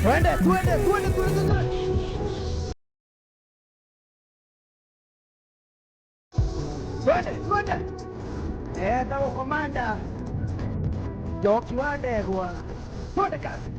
Twende, twende, twende, twende, twende. Twende, twende. Etagwo komanda Njoki wa Ndegwa. Twende kazi.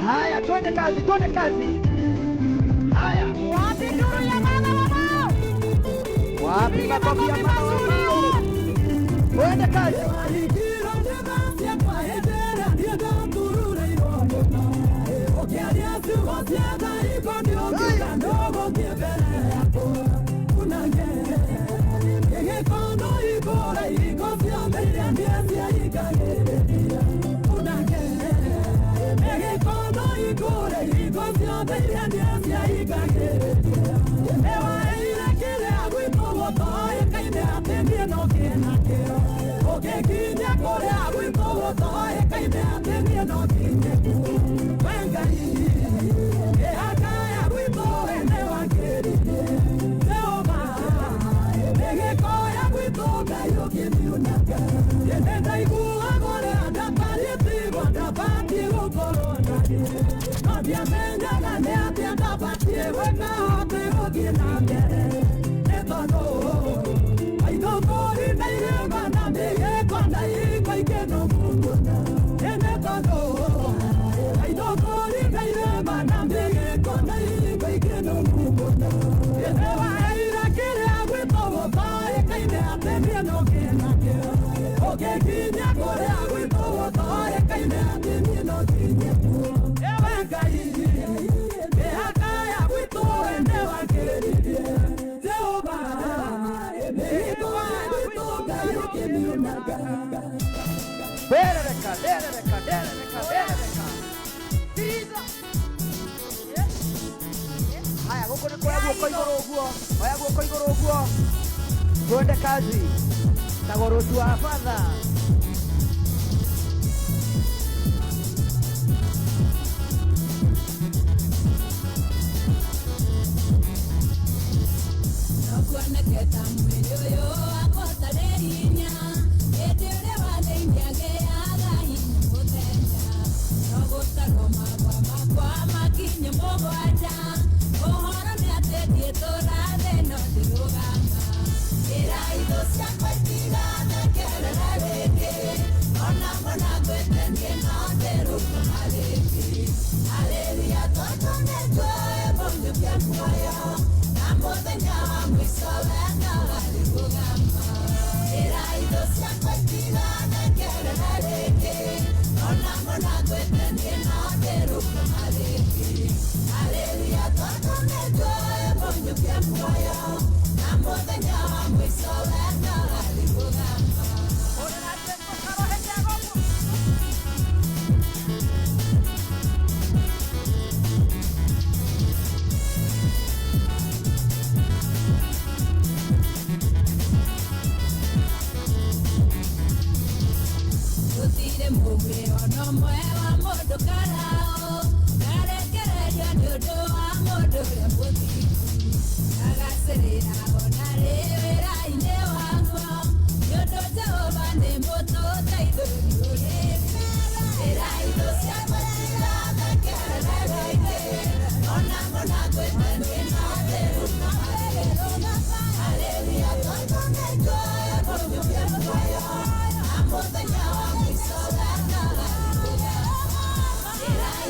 Haya, twende kazi, twende kazi. Haya, Wapi nduru ya mama mama? Wapi Piga makofi ya makofi mama mazuri. wao? Twende kazi. Derereka, derereka, derereka, derereka. Haya, guku ni kuoya guoko iguru uguo, oya guoko iguru uguo. Twende kazi. Tagũrũtu wa batha.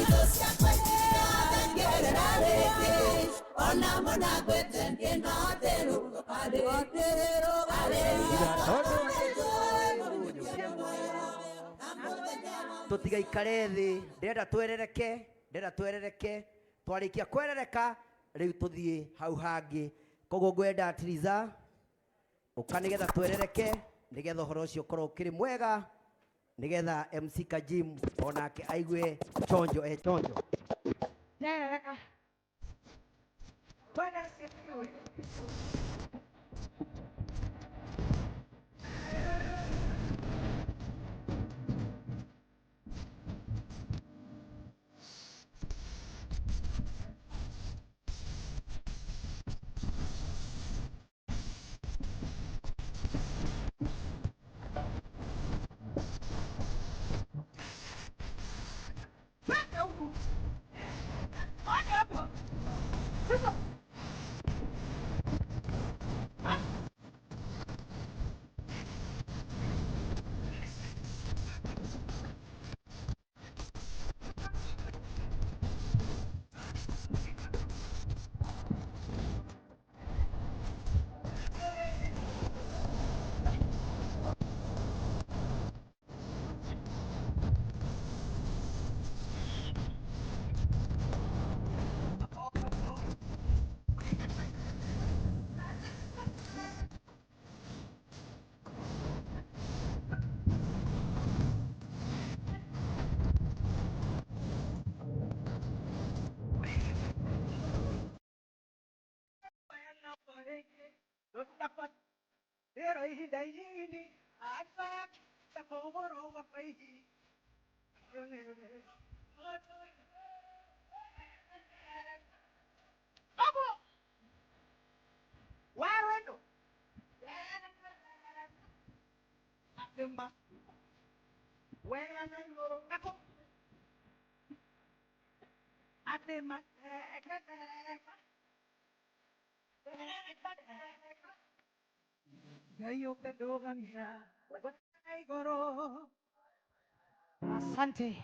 Hallelujah. Tutigaikare thi, ndĩrenda twerereke, ndĩrenda twerereke, twarikia kwerereka riu tuthie hau hangi. Koguo ngwenda Triza uka nigetha twerereke, nigetha uhoro ucio ukorwo ukiri mwega, nigetha MC Kajim onake aigue chonjo e chonjo. Asante.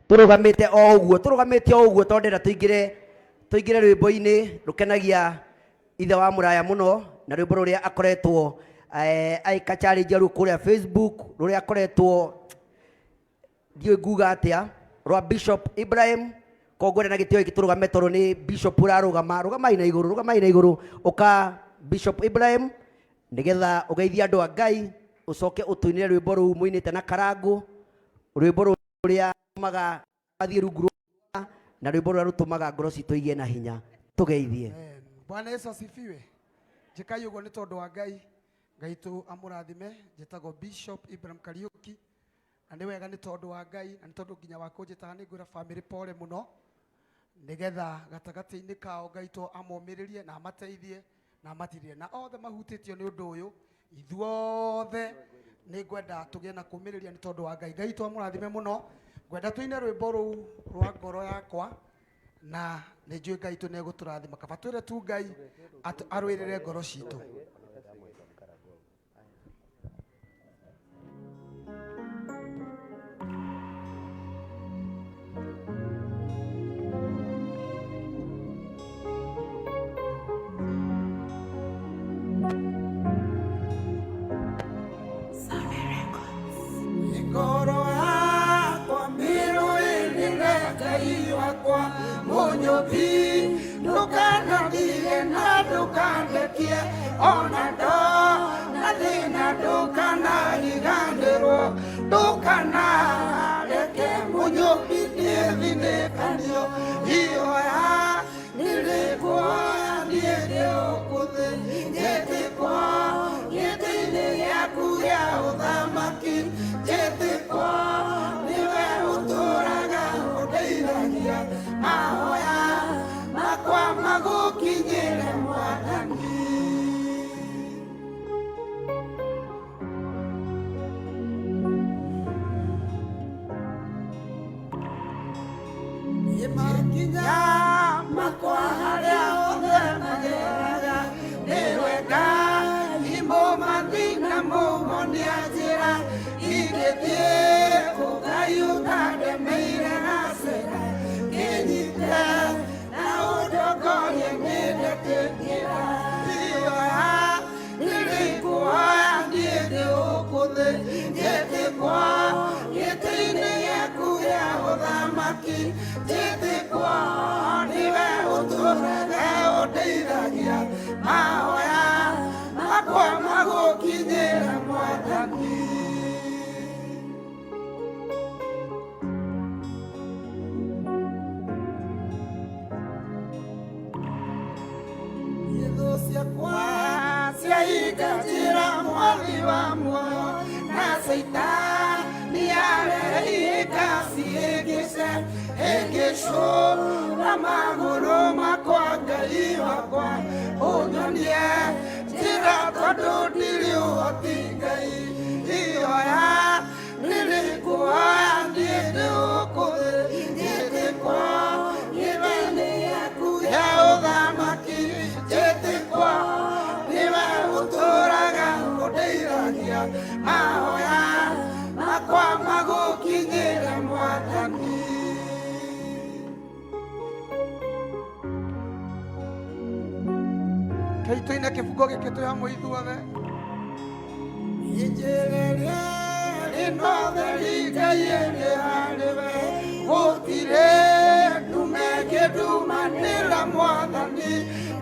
Turugamite o uguo, turugamite o uguo tondu ndĩrenda tuingire, tuingire rwimbo-inĩ rukenagia ithe wa muraya muno, na rwimbo ruria akoretwo aika challenge ru kuria Facebook, ruria akoretwo ndiũĩ nguga atia, rwa Bishop Ibrahim. Koguo na gĩtĩo gĩkĩ tũrũgame tondũ nĩ Bishop ũrarũgama, rũgamai na igũrũ, rũgamai na igũrũ, ũka Bishop Ibrahim nigetha ũgeithie andũ a Ngai, ũcoke ũtũinĩre rwĩmbo rũu mũinĩte na Karangũ, rwĩmbo rũrĩa rũtũmaga athiĩ rungu rwa, na rwĩmbo rũrĩa rũtũmaga ngoro citũ igĩe na hinya. Tũgeithie. Bwana Yesu asifiwe. Njĩkai ũguo nĩ tondũ wa Ngai. Ngai tu amũrathime. Njĩtagwo Bishop Ibrahim Kariuki, na nĩ wega nĩ tondũ wa Ngai, na nĩ tondũ nginya wa kũnjĩta nĩ ngwĩra family pole mũno, nĩgetha gatagatĩ-inĩ kao Ngai tu amomĩrĩrie na amateithie na amatirĩre, na othe mahutĩtio nĩ ũndũ ũyũ, ithuothe nĩ ngwenda tũgĩe na kũmĩrĩria nĩ tondũ wa Ngai. Ngai tu amũrathime mũno. Ngwenda tũine rwĩmbo rũu rwa ngoro yakwa, na nĩ njũĩ Ngai tu nĩegũtũrathima. Kaba twĩre tu Ngai arũĩrĩre ngoro citũ. Ngoro yakwa mĩrũĩrĩre Ngai wakwa mũnyũmbi, ndũkanandige na ndũkandekie, ona ndona thĩna ndũkanariganĩrwo, ndũkanareke mũnyũmbi niĩ thinĩkanio, ihoya nĩrĩkuoya niĩ ndĩũkũthĩ, njĩtĩkwo gĩtĩ-inĩ gĩaku gĩa ũthamaki, njĩtĩkwo nĩwe ũtũũraga ũndeithagia, mahoya makwa magũkinyĩre Mwathani. Makinya makwa harĩa othe mageraga, nĩwe Ngai mũmathi na mũmonia njĩra, ingĩthiĩ kũ Ngai ũtandemeire gacĩra, kĩnyite na ũndongorie nĩ ũthamaki njĩtĩkwo nĩwe ũtũraga ũndeithagia mahoya makwa magũkinyĩra mwathani. Thũ ciakwa ciahinga njĩra mwathi wa muoyo na Caitani arehinga ciĩngĩce ĩngĩcũra magũrũ makwa. Ngai wakwa, ũnyonie njĩra tondũ ndirĩ ũhoti. Ngai, ihoya nĩrĩkuhoya niĩ ndĩũkũthĩ njĩtĩkwo gĩthĩ yaku ya ũthamaki njĩtĩkwo nĩwe ũtũraga ũndeithagia mahoya makwa magũkinyĩra mwathani. Kei tũine kĩbungo gĩkĩ twĩ hamwe ithuothe. Injĩrĩria rĩno theri Ngai ĩrĩ harĩ we, gũtirĩ ndume kĩndumanĩra mwathani,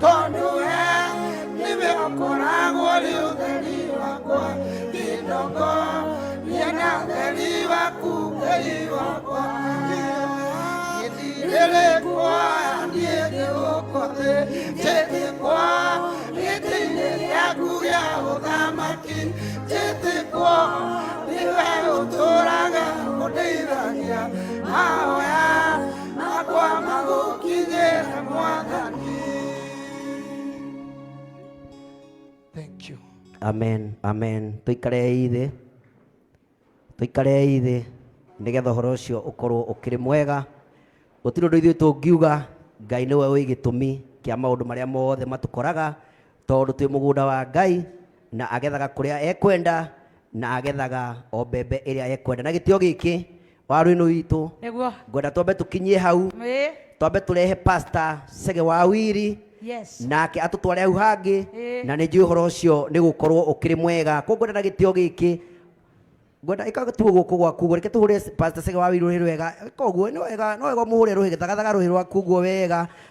tondũ we nĩwe ũkoragwo rĩ ũtheri wakwa. Kĩndongoria na ũtheri waku Ngai wakwa, rĩrĩkuoya niĩ ndĩgũkũ thĩ njĩtĩkwo gĩtĩ-inĩ gĩaku gĩa ũthamaki njĩtĩkwo nĩwe ũtũraga ũndeithagia mahoya makwa magũkinyĩra mwathani. Thank you. Amen, amen. Tuikarei thĩ, tuikarei thĩ nĩgetha ũhoro ũcio ũkorwo ũkĩrĩ mwega. Gũtirĩ ũndũ ithuĩ tũngiuga. Ngai nĩwe wĩ gĩtũmi kĩa maũndũ marĩa mothe matũkoraga, tondũ twĩ mũgũnda wa Ngai na agethaga kũrĩa ekwenda na agethaga o mbembe ĩrĩa ekwenda. Na gĩtĩo gĩkĩ waru ĩno witũ, Nĩguo. ngwenda twambe tũkinyie hau, twambe tũrehe Pastor Sege wa Wiri, nake atũtware hau hangĩ. Na nĩ njũĩ ũhoro ũcio nĩ gũkorwo ũkĩrĩ mwega. Koguo ngwenda na gĩtĩo gĩkĩ, ngwenda ĩka tuo gũkũ gwaku ũguo. Reke tũhũre Pastor Sege wa Wiri rũhĩ rwega. Ĩka ũguo, nĩ wega, no wega ũmũhũre rũhĩ, thagathaga rũhĩ rwaku ũguo wega.